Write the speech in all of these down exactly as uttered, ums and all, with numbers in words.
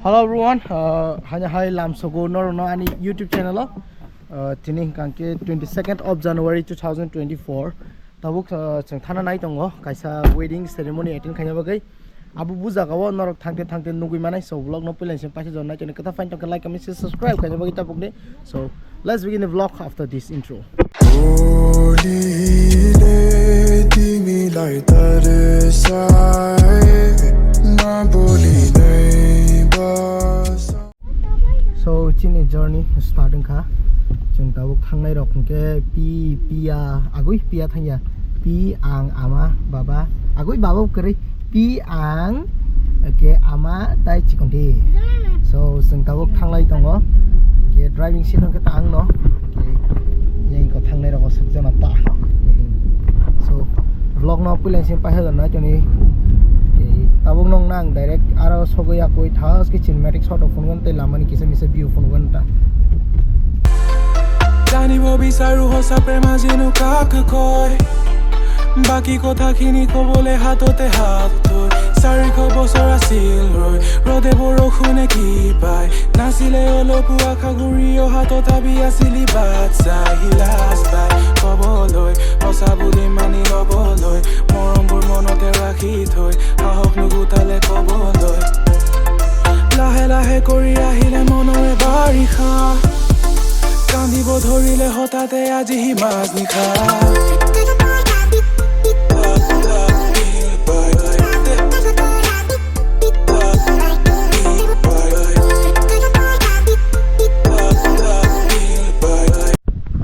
Hello everyone, uh, haino hai lamsogo norokno ani YouTube channel o. Uh, tini hwnkha khe twenty second of January two thousand twenty four. Tabuk, uh, chwng thana nai tongo kaisa wedding ceremony attend khaina bagwi. Abo bu jagao norok thangte thangte nugwi manai, so vlog no puila se paisa jon nai tongni kwtha fine tongkha like, comment, share, subscribe khaina bagwi tabukni. So let's begin the vlog after this intro. Boli le timi lai tare sai, na boli nei ba sa. So, chini journey start wngkha. Chwng tabuk thangnai rok hwnkhe pi, piya, agwi piya thangya. Pi, ang, ama, baba, agwi baba kwrwi. Pi, ang, ke ama, tai chikonti. So, chwng tabuk thanglai tongo. Ke driving seat hwnkhe ta ang no. Ke yang ko thangnai rok swkjana ta. So, vlog no puila sing paisa jon nai toni. Ke tabuk nong nang direct aro sogwi akwi thas ke cinematic shot of phone gon tei lama ni kisa misa view phone gon ta. Jani bo bisaru hosa prema jenu kaka koi. Baki kotha khini kobole hato te hato. Sari ko bosora silroi. Rode boro khune ki pai. Nasile olo pua khaguri o hato tabi asili bat sai hilas bai. Koboloi. Hosa buli mani oboloi. Morom bur mono te rakhi thoi. Ahok nugu tale koboloi. Lahe lahe kori ahile mono e bari kha. Kandi bo dhorile hotate aji hi mas ni kha.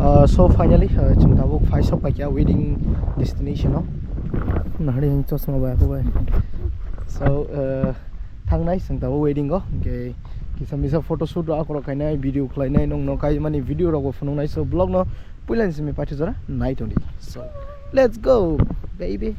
Uh, so finally, uh, chwng tabuk phai sok paikha wedding destination o. Nahari ang chosma bai ako bai. So, uh, thangnai chwng tabuk wedding o, hwnkhe kisa misa photo shoot rok akorok khainai, video khlainai, nongno kai mani video rok bo phunuknai. So vlog no puila ni simi paithajora nai tongdi. So let's go, baby.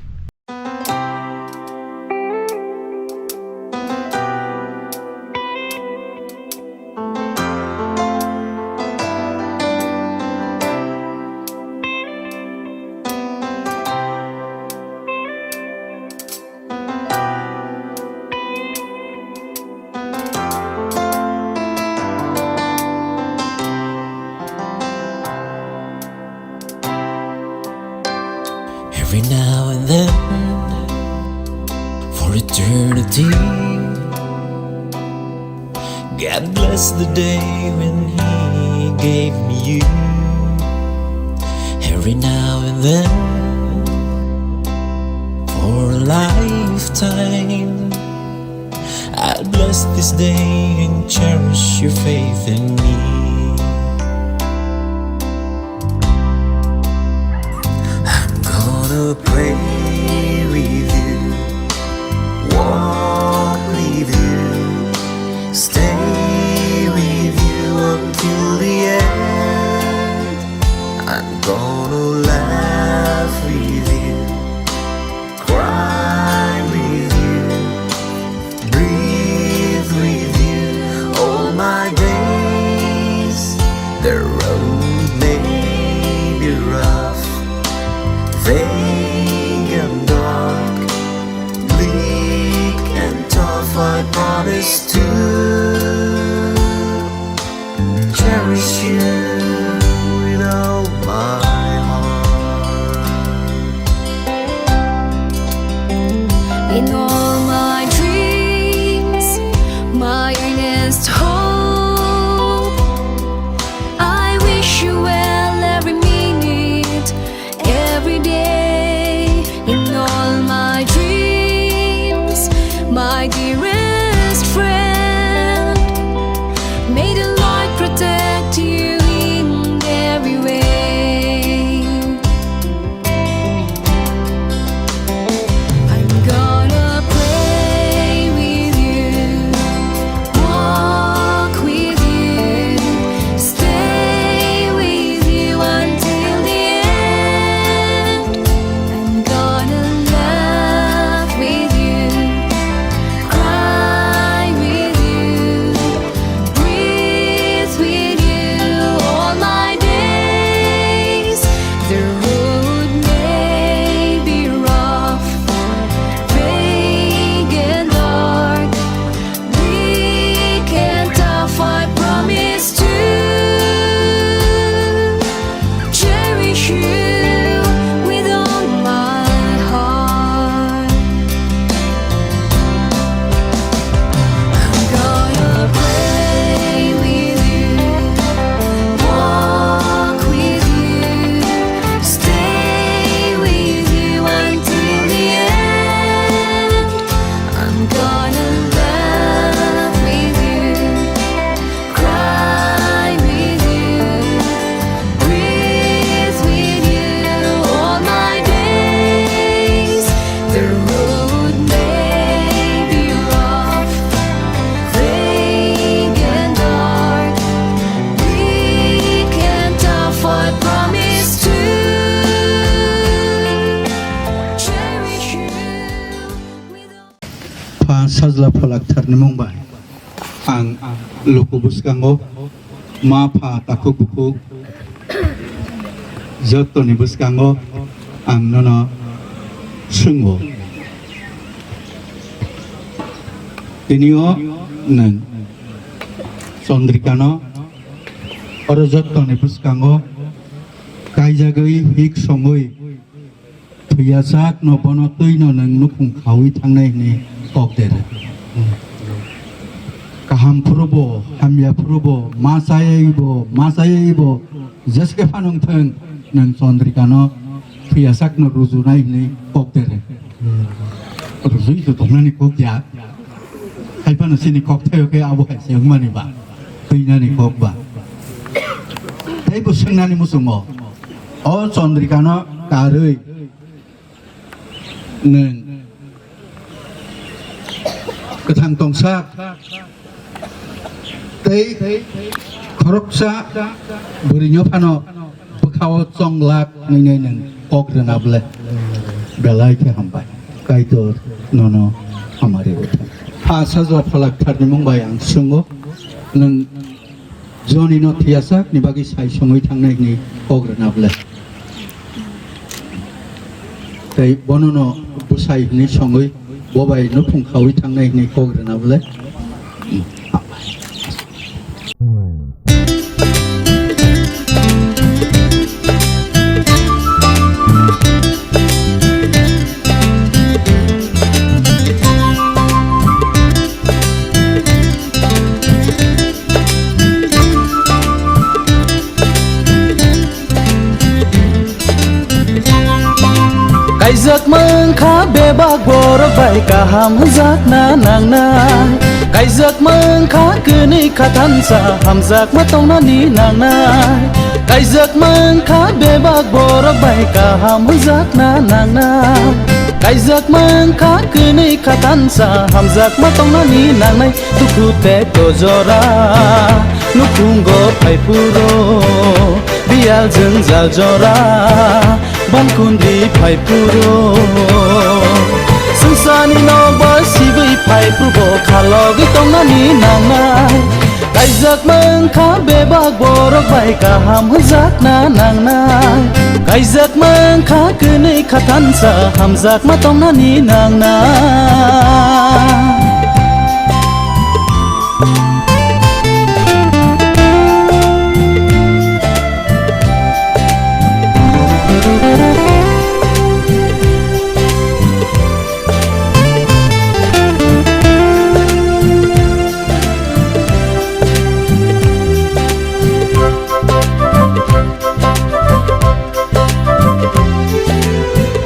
Every now and then, for eternity, God bless the day when He gave me you. Every now and then, for a lifetime, I'll bless this day and cherish your faith in me. I'm gonna pray with you, walk with you, stay with you until the end. I'm gonna laugh with you, cry with you, breathe with you all my days. The road may be rough, vague and dark, bleak and tough, I promise to cherish you with all my heart. In all my dreams, my earnest hope, I wish you well every minute, every day. In all my dreams, my dearest friend, may the light protect you in every way. I'm gonna pray with you, walk Sajla pholak tharni mung bai ang luku bwskango ma pha takhuk bukhuk jottoni bwskango ang nono swngo. Tini o nwng Chandrikano oro jottoni bwskango kaijagwi hik songwi thwiyasak no bono twi no nwng nukhung khawi thangnai hwnwi kok de rw. Kaham phuru bo, hamya phuru bo, ma chayai bo, ma chayai bo, jeske phano wng thung, nwng Chandrikano thwiyasak no rujunai hwnwi kok de rw. Rujui to tongnani kok ya. Hai phano chini kok thaio khe abo hai se wngmani ba, twinani kok ba. Tei bo swngnani muchungo, o Chandrikano karwi nwng kwthang tongsa tei khoroksa bwrwino phano bwkhao chonglak hwnwi nwng kok rwna bwle belai khe hambai. Kaitor nono hamari rwthai. Pha sajla pholak tharni mung bai ang swngo, nwng Joni no thwiyasak ni bagwi sai songwi thangnai hwnwi kok rwna bwle. Tei bono no bwsai hwnwi songwi bo bai nukhung khawi thangnai hwnwi kok rwna bwle. Kaijak mankha bebak borok bai kaham hwnjakna nangnai. Kaijak mankha kwnwi khathansa hamjakma tongnani nangnai. Kaijak mankha bebak borok bai kaham hwnjakna nangnai. Kaijak mankha kwnwi khathansa hamjakma tongnani nangnai. Dukhu tei kojora nukhungo phai phuru, biyal jwngjal jora bankundi phai phuru. Swngcharni nokbar sibwi phai phuru bo khalogwi tongnani nangnai. Kaijak mankha bebak borok bai kaham hwnjakna nangnai. Kaijak mankha kwnwi khathansa hamjakma tongnani nangnai.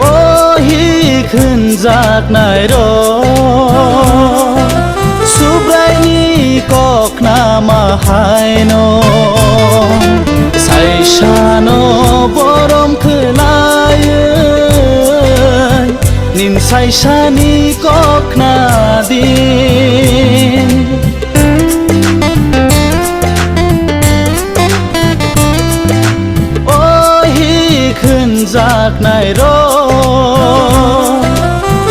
O hik hwnjaknai rok Subraini kok khnama haino saisano borom khwlaiwi nin saisani kok khna di. O hik hwnjaknai rok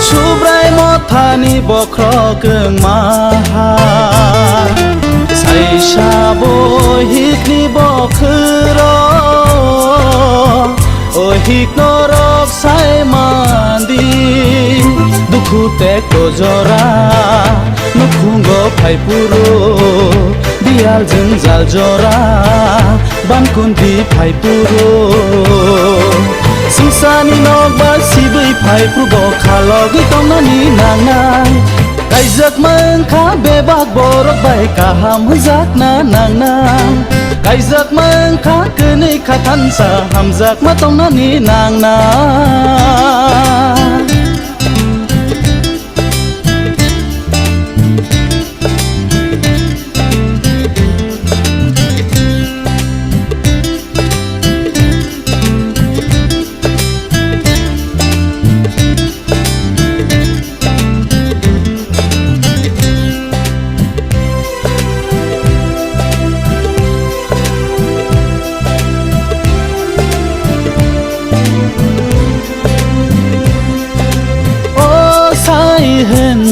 Subrai mothani bokhorok wngma ha. Saisa bo hikni bokhorok, o hik norok sai mandi. Dukhu tei kojora nukhungo phai phuru, biyal jwngjal jora bankundi phai phuru. Swngcharni nokbar sibwi phai phuru bo khalogwi tongnani nangnai. Kaijak mankha bebak borok bai kaham hwnjakna nangnai. Kaijak mankha kwnwi khathansa hamjakma tongnani nangnai.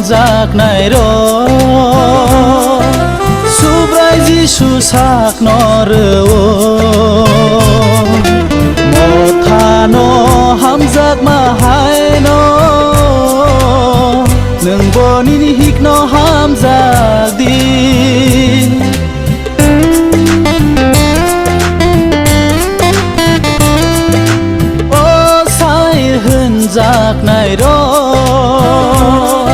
Jaknai rok Subrai Jisu sakno rwo. Mothano hamjakma haino nwng bo nini hikno hamjak di. O sai hwnjaknai rok,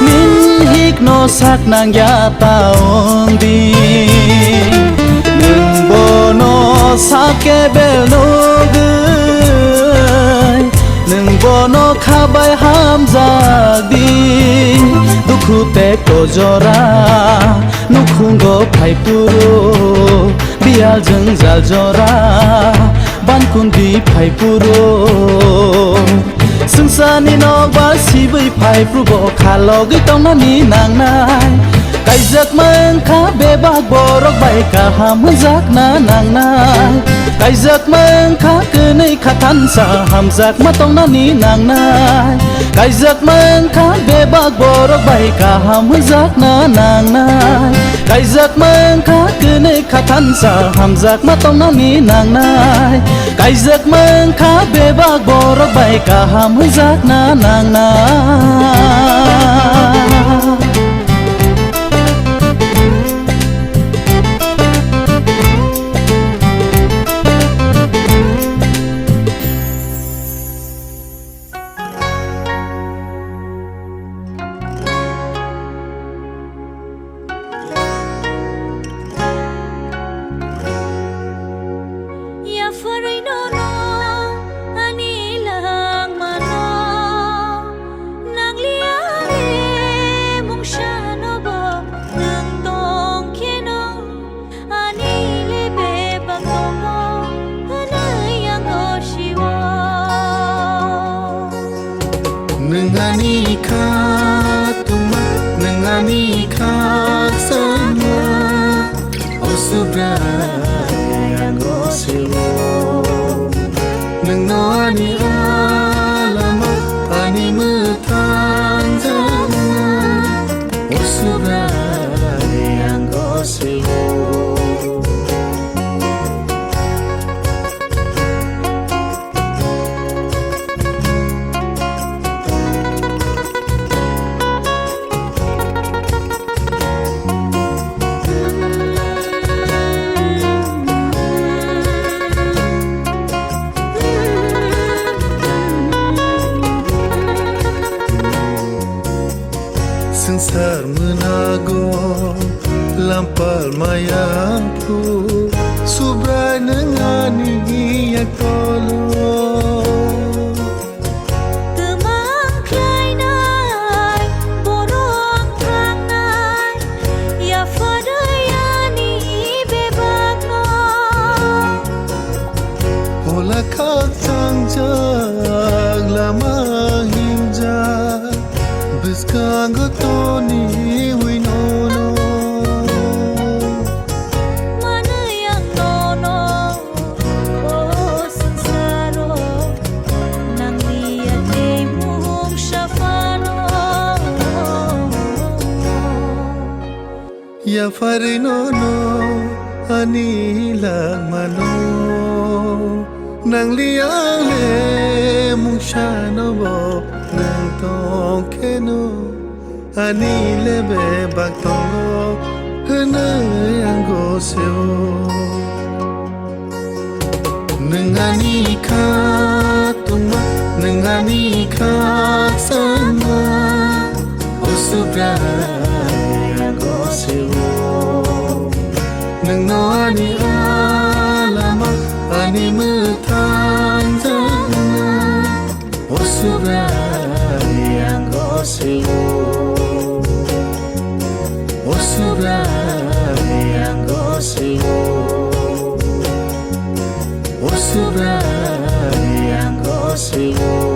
nin hikno sak nangya ta wng di. Nwng bono sak kebel nugwi, nwng bono khabai hamjak di. Dukhu tei kojora nukhungo phai phuru, biyal jwngjal jora bankundi phai phuru. Swngcharni nokbar sibwi phai phuru bo khalogwi tongnani nangnai. Kaijakma wngkha bebak borok bai kaham hwnjakna nangnai. Kaijakma wngkha kwnwi khathansa hamjakma tongnani nangnai. Kaijakma wngkha bebak borok bai kaham hwnjakna nangnai. Kaijakma wngkha kwnwi khathansa hamjakma tongnani nangnai. Kaijakma wngkha bebak borok bai kaham hwnjakna nangnai. Yapharwi nono ani langmano nangliya le mungsano bo nwng tongkheno. Ani le bebak tongo hwnwi ang gosio. Nwng ani kha tongma, nwng ani kha sama, o Subrai ang gosio. Nwngno ani alama, ani mwthang jana. O Subrai ang gosio. Swngchar mwnago lampal maya phu, Subrai nwng ani yak tolo. Twmang khlainai, borok thangnai, yapharwi ani bebakno. Hola khakchangjak lama himjak, bwskango toniwi nono. Manwi ang nono, o swngcharo, nangliya tei mungsa phano. Yapharwi nono ani langmano, nangliya le mungsano bo nwng tongkheno, ani le bebak tongo hwnwi ang gosio. Nwng ani kha tongma, nwng ani kha sama, o Subrai ang gosio. Nwngno ani alama, ani mwthang jana. O Subrai ang gosio, o Subrai ang gosio, o Subrai ang gosio.